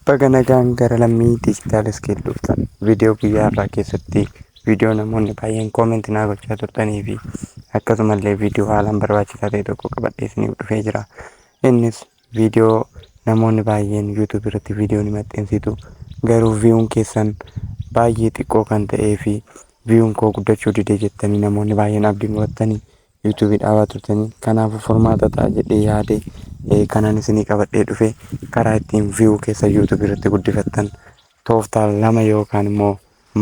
Baga nagaan gara Lammii Digital Skill dhuftan. Viidiyoo guyyaa har'aa keessatti viidiyoo namoonni baay'een comment naa gochaa turtanii fi akkasumallee viidiyoo haalaan barbaachisaa ta'e tokko qabadhee isiniif dhufee jira. Innis viidiyoo namoonni baay'een YouTube irratti viidiyoo ni maxxansitu, garuu viewn keessan baay'ee xiqqoo kan ta'ee fi viewn koo guddachuu dide jettanii namoonni baay'een abdii murattanii YouTube dhaabaa turtanii. Kanaafuu furmaata ta'a jedhee yaade kanan isinii qabadhee dhufe, karaa ittiin view keessa YouTube irratti guddifattan tooftaa lama yookaan immoo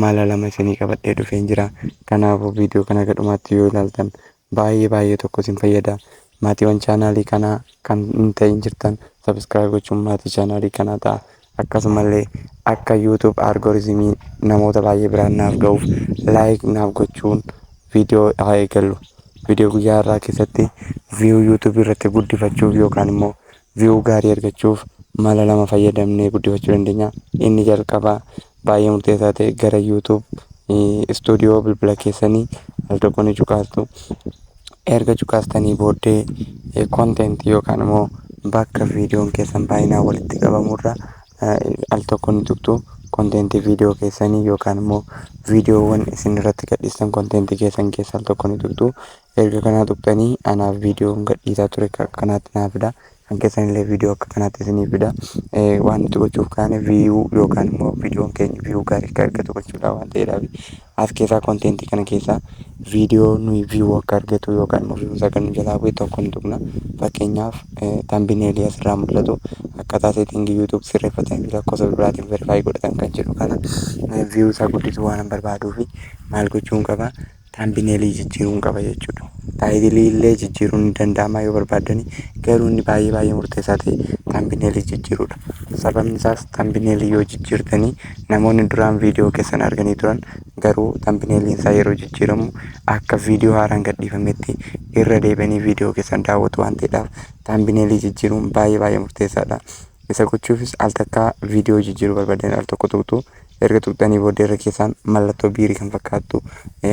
mala lama isinii qabadhee dhufeen jira. Kanaafuu viidiyoo kana gadhumaatti yoo ilaaltan baay'ee baay'ee tokko isin fayyada. Maatiiwwan chaanaalii kanaa kan hin ta'in jirtan subscribe gochuun maatii chaanaalii kanaa ta'a. Akkasumallee akka YouTube algorithmii namoota baay'ee biraan naaf ga'uuf like naaf gochuun viidiyoo haa eegallu. Viidiyoo guyyaa har'aa keessatti view YouTube irratti guddifachuuf yookaan immoo view gaarii argachuuf mala lama fayyadamnee guddifachuu dandeenya. Inni jalqabaa baay'ee murteessaa ta'e, gara YouTube Studio bilbila keessanii al tokko ni cuqaastu. Erga cuqaastanii booddee content yookaan immoo bakka viidiyoon keessan baay'inaan walitti qabamurra al tokko ni tuqxu. Contentii viidiyoo keessanii yookaan immoo viidiyoowwan isin irratti gadhiistan contentii keessan keessa al tokko ni tuqxu. Erga kanaa tuqxanii, anaaf viidiyoon gadhiisaa ture akka kanaatti naa fida. Kan keessan illee viidiyoo akka kanaatti isinii fida. Waan nuti gochuuf kaane view yookaan immoo viidiyoon keenya view gaarii akka argatu gochuudha waan ta'eedhaaf, as keessaa contentii kana keessaa viidiyoo nuyi view akka argatu yookaan immoo view isaa kan nu jalaa bu'e tokko ni tuqna. Fakkeenyaaf, thumbnailii asirraa mul'atu akkaataa settingii YouTube sirreeffatanii fi lakkoofsa bilbilaatiin verify godhatan kan jedhu kana view isaa guddisuu waan barbaaduu fi maal gochuun qaba? Thumbnailii jijjiiruun qaba jechuudha. Titleii illee jijjiiruun ni danda'ama yoo barbaaddani, garuu inni baay'ee baay'ee murteessaa ta'e thumbnailii jijjiiruudha. Sababni isaas, thumbnailii yoo jijjiirtanii, namoonni duraan viidiyoo keessan arganii turan garuu thumbnailiin isaa yeroo jijjiiramu akka viidiyoo haaraan gadhiifametti irra deebi'anii viidiyoo keessan daawwatu waan ta'eedhaaf, thumbnailii jijjiiruun baay'ee baay'ee murteessaadha. Isa gochuufis al takkaa viidiyoo jijjiiruu barbaadan al tokko tuqxu. Erga tuqxanii booddee irra keessaan mallattoo biirii kan fakkaattu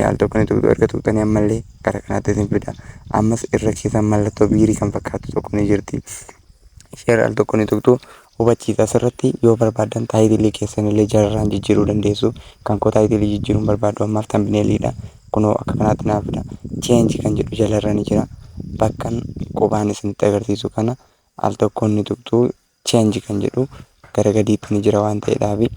al tokko ni tuqxu. Erga tuqxanii ammallee gara kanaatti isin fida. Ammas irra keessaan mallattoo biirii kan fakkaattu tokko ni jirti. Ishee al tokko ni tuqxu. Hubachiisa: asirratti yoo barbaadan titleii keessan illee jalarraan jijjiiruu dandeessu. Kan koo titleii jijjiiruun barbaadu ammaaf thumbnailiidha. Kunoo akka kanaatti naaf fida. Change kan jedhu jalarra ni jira. Bakkan qubaan isinitti agarsiisu kana al tokkoon ni tuqxu. Change kan jedhu gara gadiitti ni jira waan ta'eedhaafi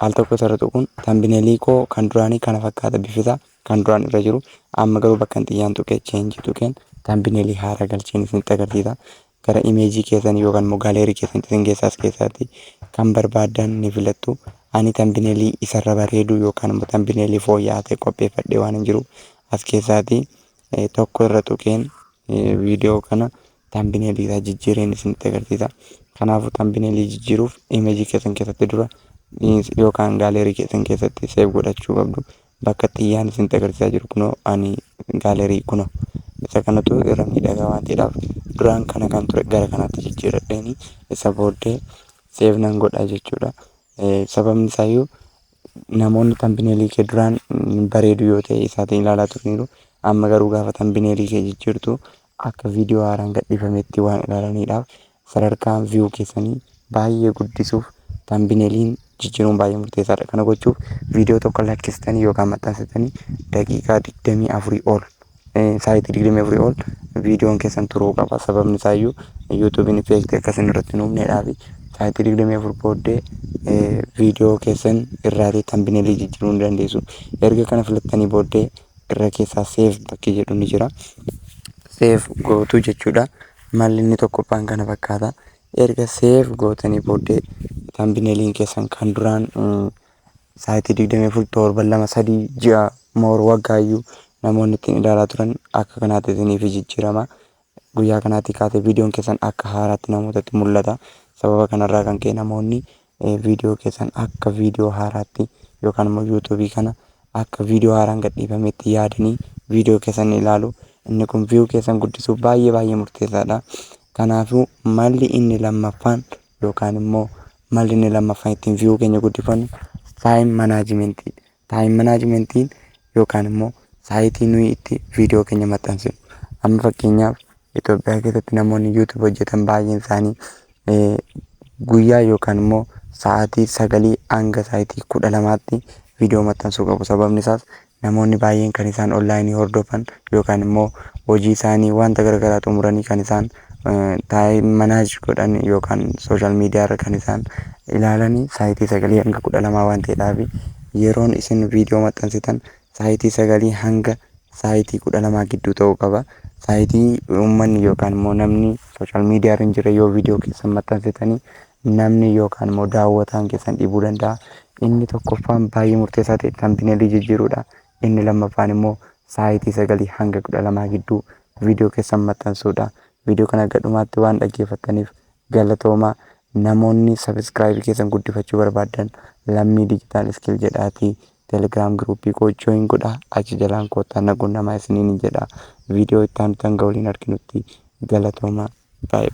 al tokko isarra tuquun thumbnailii koo kan duraanii kana fakkaata, bifisaa kan duraan irra jiru. Amma garuu bakka xiyyaan tuqee change tuqeen thumbnailii haaraa galcheen isinitti agarsiisa. Gara imageii keessan yookaan immoo gallery keessan isin keessaas keessaatti kan barbaadan ni filattu. Ani thumbnailii isarra bareedu yookaan immoo thumbnailii fooyya'aa ta'e qopheeffadhee waan hin jiru, as keessaatti tokko irra tuqeen viidiyoo kana thumbnailii isaa jijjiireen isinitti agarsiisa. Kanaafuu thumbnailii jijjiiruuf imageii keessan keessatti dura yookaan gallery keessan keessatti save godhachuu qabdu. Bakka xiyyaan isinitti agarsiisaa jiru kunoo, ani gallery kunoo isa kanatu irra miidhagaa waan ta'eedhaaf, duraan kana kan ture gara kanaatti jijjiiradheeni isa booddee save nan godha jechuudha. Sababni isaayyuu namoonni thumbnailii kee duraan bareedu yoo ta'e isaatiin ilaalaa turaniiru. Amma garuu gaafa thumbnailii kee jijjiirtu akka viidiyoo haaraan gadhiifametti waan ilaalaniidhaaf, sadarkaa view keessanii baay'ee guddisuuf thumbnailiin jijjiiruun baay'ee murteessaadha. Kana gochuuf viidiyoo tokko lakkistanii yookaan maxxansitanii daqiiqaa 24 ol, sa'aatii 24 ol viidiyoon keessan turuu qaba. Sababni isaayyuu YouTubeiin effectii akkasiin irratti hin uumneedhaafi sa'aatii 24 booddee viidiyoo keessan irraatii thumbnailii jijjiiruu ni dandeessu. Erga kana filattanii booddee irra keessaa save bakki jedhu ni jira. Save gootu jechuudha. Malli inni tokkoffaan kana fakkaata. Erga save gootanii booddee thumbnailiin keessan kan duraan sa'aatii 24, torban 2, 3, ji'a moor waggaayyuu namoonni ittiin ilaalaa turan akka kanaatti isiniif jijjiirama. Guyyaa kanaatti kaatee viidiyoon keessan akka haaraatti namootatti mul'ata. Sababa kanarraa kan ka'e namoonni viidiyoo keessan akka viidiyoo haaraatti yookaan immoo YouTubeii kana akka viidiyoo haaraan gadhiifametti yaadanii viidiyoo keessan ilaalu. Inni kun view keessan guddisuuf baay'ee baay'ee murteessaadha. Kanaafuu malli inni lammaffaan yookaan immoo malli inni lammaffaan ittiin view keenya guddifannu time managementii. Time managementiin yookaan immoo saayitii nuyi itti viidiyoo keenya maxxansinu. Amma fakkeenyaaf, Itoophiyaa keessatti namoonni YouTube hojjetan baay'een isaanii guyyaa yookaan immoo sa'aatii 9 hanga sa'aatii 12tti viidiyoo maxxansuu qabu. Sababni isaas namoonni baay'een kan isaan onlaayinii hordofan yookaan immoo hojii isaanii wanta garaagaraa xumuranii kan isaan taa'ee manage godhan yookaan social media irra kan isaan ilaalanii sa'aatii 9 hanga 12 waan ta'eedhaaf, yeroon isin viidiyoo maxxansitan sa'aatii 9 hanga sa'aatii 12 gidduu ta'uu qaba. Sa'aatii uummanni yookaan immoo namni social media irra hin jirre yoo viidiyoo keessan maxxansitanii, namni yookaan immoo daawwataan keessan dhibuu danda'a. Inni tokkoffaan baay'ee murteessaa ta'e thumbnailii jijjiiruudha. Inni lammaffaan immoo sa'aatii 9 hanga 12 gidduu viidiyoo keessan maxxansuudha. Viidiyoo kana gadhumaatti waan dhaggeeffattaniif galatoomaa. Namoonni subscribe keessan guddifachuu barbaaddan, Lammii Digital Skill jedhaatii Telegram groupii koo join godhaa, achi jalaan koottaa na qunnamaa isiniin jedha. Viidiyoo itti aanutti hanga waliin arginutti galatoomaa. Baay'ee.